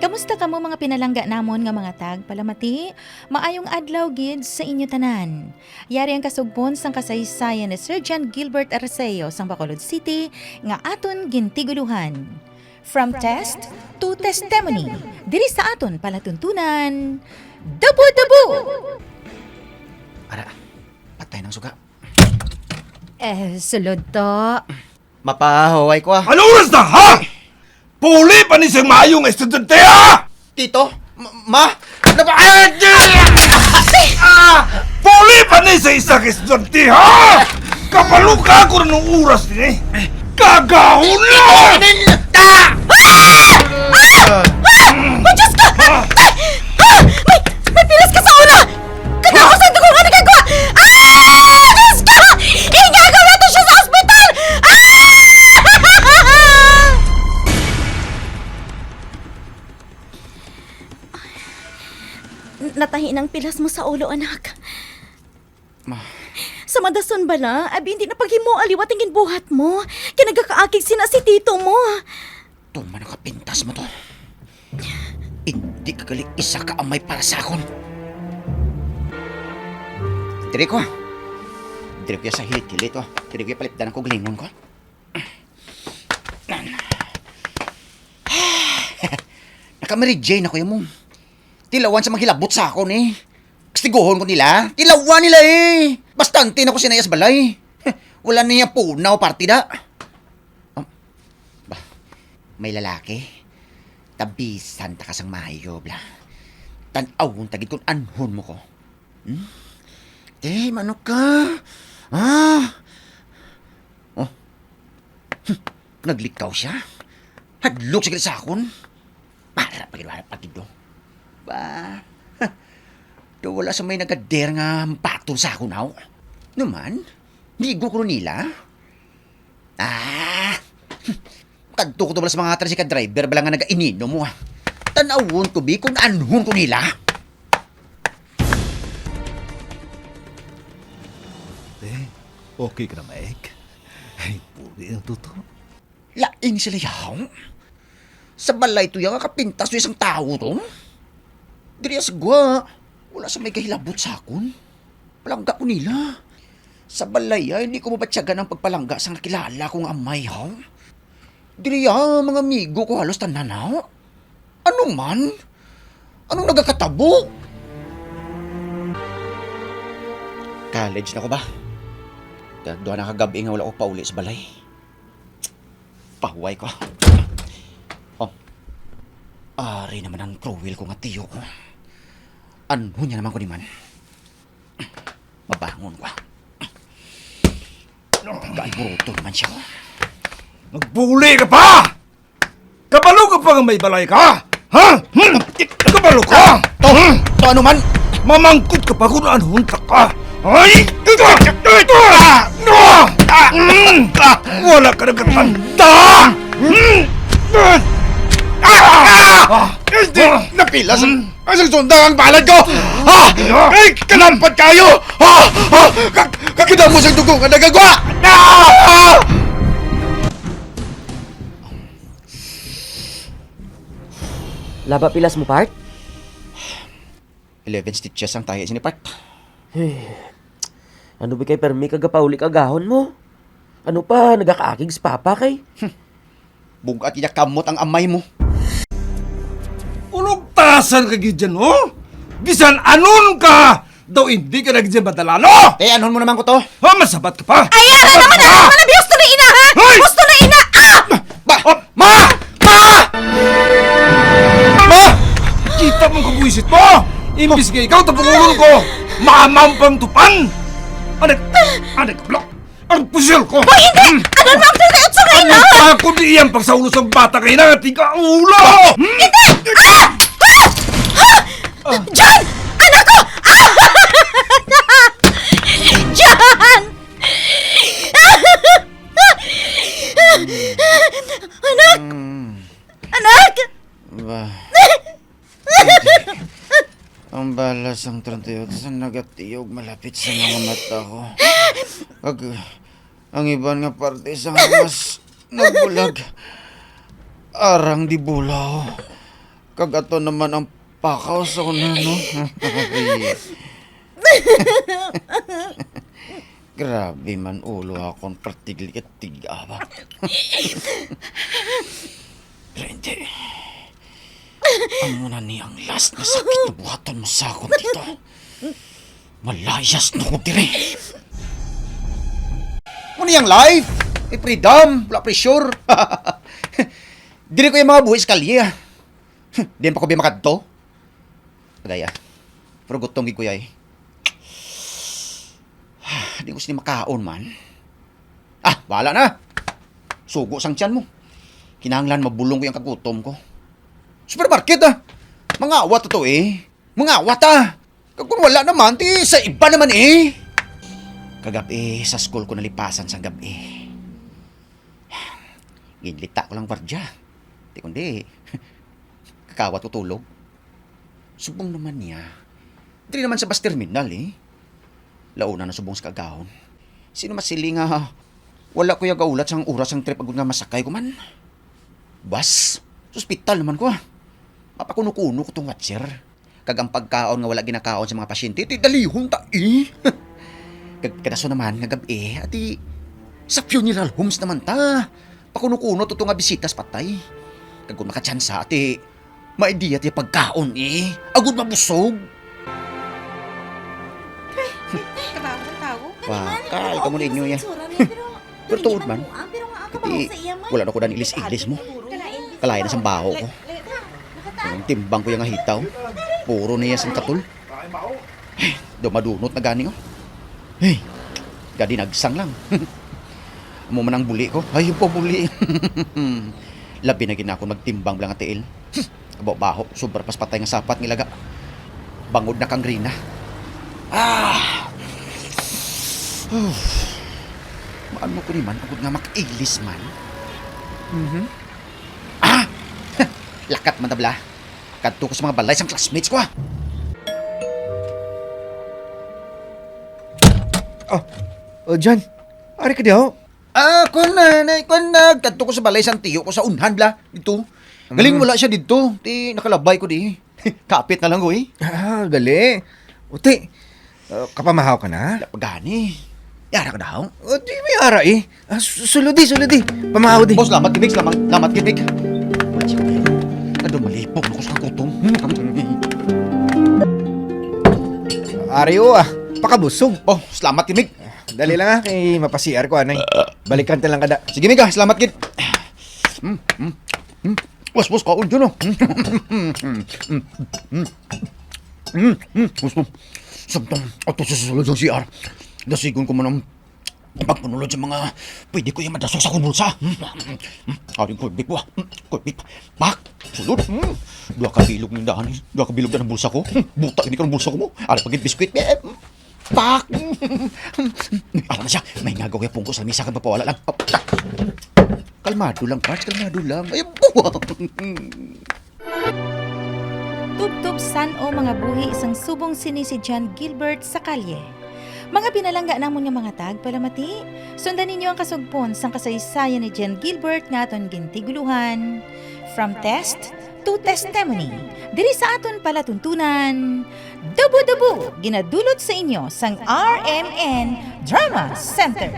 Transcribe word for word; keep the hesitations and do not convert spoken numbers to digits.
Kamusta kamo, mga pinalangga namon nga mga tagpalamati? Maayong adlaw gid sa inyo tanan. Yari ang kasugpon sang kasaysayan ni Sir John Gilbert Arceo sang Bacolod City nga aton gintigulohan. From test to testimony, diri sa aton palatuntunan, Dabo-dabo! Ara, patay ng suga. Eh, sulod to. Mapahuway ko, ah. Ano oras na, ha? Puli pa ni sa maayong estudyante, ha? Tito, ma, ma, napa, ah, di! Ah! Puli pa ni sa isa ka estudyante, ha? Kapaluka ko na nung oras din, eh. Kagahon na! Tito, ano yun? Ah! Ah! Ah! Oh, Diyos ko! Ah! Ah! May, may pilas ka sa una! Kagahon sa dugo nga nagagwa! Ah! Diyos ko! Ingagaw nato siya sa ospital! Ah! Natahi ng pilas mo sa ulo, anak. Ma. Sa madason bala, abi hindi na paghimo liwat ang ginbuhat mo. Kay nagakaakig sina si tito mo. Tuman ang kapintas mo to. Hindi ka gali isa ka amay para sa akon. Diri ko. Diri ko ya sa hilit-hilit, oh. Diri ko ya palipdan ang kuglingon ko. Naka-Mary Jane ako ya mo. Tilawan sa manghilabot sa akon, eh. Kastigohon ko nila. Tilawan nila, eh. Bastante na ko sinayas balay. Wala niya punaw party da. Oh, ba, may lalaki? Tabisan ta ka sang maayo, bla. Tan-awon ta gid kung anhon mo ko. Hmm? Te, manok ka. Ah. Oh. Hmm. Naglikaw siya. Hadlok siya sa akon. Para pa gid, para pa gid, oh. Ba. Daw wala sa may nagader nga mapatol sa akon, aw. Numan? Ligo ko nila? Ah! Kadto ko to bala sa mga tricycle driver bala nga nagainino mo, ah. Tanawon ko, bi, kung anhon ko nila. Eh, okay ka na, Mike? Ay, puli ang tuto. Lain sila yaw. Sa balay to yang kapintas to isang tawo to. Diri sa gwa, wala sa may kahilabot sa akon. Palangga ko nila. Sa balay, ay, hindi ko mabatyagan ang pagpalangga sang nakilala kong amay, ha? Diri, ha, mga amigo ko halos tanan, ha? Ano man? Anong nagakatabo? College na ko ba? Tagduha na kagabi nga wala ko pauli sa balay. Pahuway ko. Oh. Ari naman ang cruel ko nga tiyo ko. Ano niya naman ko ni man? Mabangon ko. Kaiburuto naman siya. Nagbuli ka pa! Kabalo ka pa nga may balay ka? Ha? Hmm? Kabalo ka? To, Hmm? to ano man? Mamangkot ka pa kung ano unta ka. Ay! Wala ka nagkatanda! Hindi! Napilas ang, ang sundang ang palad ko! Ah! Ay! Kalapat kayo! Ah! Ah! Ka-, kakita mo sa dugo nga nagagwa! Ah! Laba pilas mo, Part? Eleven stitches ang tahi sini, Part. Hey, ano ba kay permi kagapauli kagahon mo? Ano pa, nagakaakig si Papa kay? Bug-at iya kamot ang amay mo. Ulog tasan ka gid dyan, oh? Bisan anon ka! Daw hindi ka na gid madalano! Eh, anon mo naman ko to? Ha, masabat ka pa? Ay, ano naman, ano naman, abiyos to na ina, ha? Hoy! Gusto na ina, ah! Ba? Oh, ma! Ma! Ma! Kita mo ang kabuisit mo! Imbis nga ikaw, tapungulon ko! Mamaw pang tupan! Anak! Anak! Ang pusil ko! Hoy, hindi! Ano na ang pinautso nga ina? Ang ako di iyang pagsaulo sa bata kay na, tika ulo! Hindi! Ah! Ah! Ah! John! Anak ko! Ah! John! Anak! Anak! Ba? Ang bala sang treinta y ocho nagatiyog malapit sa mga mata ko. Kag ang iban nga parte sang mas nagbulag. Arang di bulaw. Kag ato naman ang pakaw sa una, no? Grabe man, ulo akon, pertiglig-tiglig ba. Pero hindi. Amo na ni ang last nga sakit nga buhaton mo sa akon, tito. Malayas na ko diri. Mo ni ang life? May freedom, wala pressure. Dili ko yung mga buhi sa kalye, ah. Di pa ko biya makadto. Agay, ah. Pero gutom gid ko, yay. Di ko sini makaon man. Ah, bahala na. Sugo sang tiyan mo. Kinahanglan mabulong ko yung kagutom ko. Supermarket, ah. Mangawat to, eh. Mangawat, ah. Kag kung wala naman, ti sa iba naman, eh. Kagabi, sa school ko nalipasan sang gabi. Ginlita ko lang gwardiya. Di kundi, kakawat ko tulog. Subong naman niya. Diri naman sa bus terminal, eh. Launa na subong sa kaagahon. Sino masiling nga wala ko ya gaulat sang oras sang trip agud nga masakay ko man? Bus? Sa ospital naman ko, ah. Mapakuno-kuno ko tong watcher. Kag ang pagkaon nga wala ginakaon sa mga pasyente, ti dalihon ta, eh. Kag kadaso naman nga gab-i, ati sa funeral homes naman ta. Pakuno-kuno to, to nga bisita sa patay. Kag kung makatsansa, ati may idea ti pagkaon, eh. Agud mabusog. Kabago ang tawo. Wa, kaay ka mo ninyo, ya. Pero tuod man. Iti, wala na ko dan ilis-ilis mo. Kalain na sang baho ko. Ang timbang ko yung ahitaw. Puro niya sang katol. Ay, daw madunot na gani, oh. Hey, gadi nagsang lang. Amo man ang buli ko. Ay, pa buli. Labi na gid ako magtimbang lang, atiil. Abo, baho, sobra pas patay nga sapat nga ilaga. Bangod na kang Rina. Ah! Uf. Maano ko ni man, agud nga makailis man? Mhm. Ah! Lakat man tabla. Kadto ko sa mga balay sang classmates ko, ah. Oh, oh, John. Ari ka diho? Ah, kun na, na, kun na. Kadto ko sa balay sang tiyo ko sa unhan, bla. Dito. Galing Mm. wala siya dito. Ti, nakalabay ko di. Kapit na lang ko, eh. Ah, gali. Uti, ah, kapamahaw ka na? Wala pa gani. Yara ka daw? O, di may ara, eh. Ah, su-, sulod, eh, sulod, eh. Pamahaw, di. Boss, lamat, Kimig. Lamat, lamat, Kimig. Wala siya, eh. Kadto malipog na ko sa kagutom. Ari, o, ah. Pakabusog. Oh, salamat, Kimig. Dali lang, ah, kay mapa-C R ko, anay. Balikan ta lang kada. Sige, Mig, ah, salamat gid. Mm, mm, mm. Was, was, kaon dyan, oh. Mm, mm, mm. Mm, mm, was, was. Samtang ato sa sulod sa C R, dasigon ko man ang pagpanulod sa mga pwede ko yung madasok sa akong bulsa. Mm, mm, mm. Aring kurbit ko, ah. Mm, kurbit. Pak! Sulod. Mm. Dua ka bilog ng dahan, eh. Dua ka bilog na ng bulsa ko. Mm, buta, hindi ka ng bulsa ko mo. Aring pagit biskwit, eh. Mm. Pak! Alam na siya, may ngagaw yung pungko sa lamisa kag mapawala lang. Kalmado lang, Pards, kalmado lang. Ay, buwang! Tubtob san-o mga buhi sang subong sini si John Gilbert sa kalye. Mga pinalangga namon nga mga tagpalamati, sundan ninyo ang kasugpon sang kasaysayan ni John Gilbert nga aton gintigulohan. From test to testimony, diri sa aton palatuntunan, Dubo-Dubo, ginadulot sa inyo sang R M N Drama Center.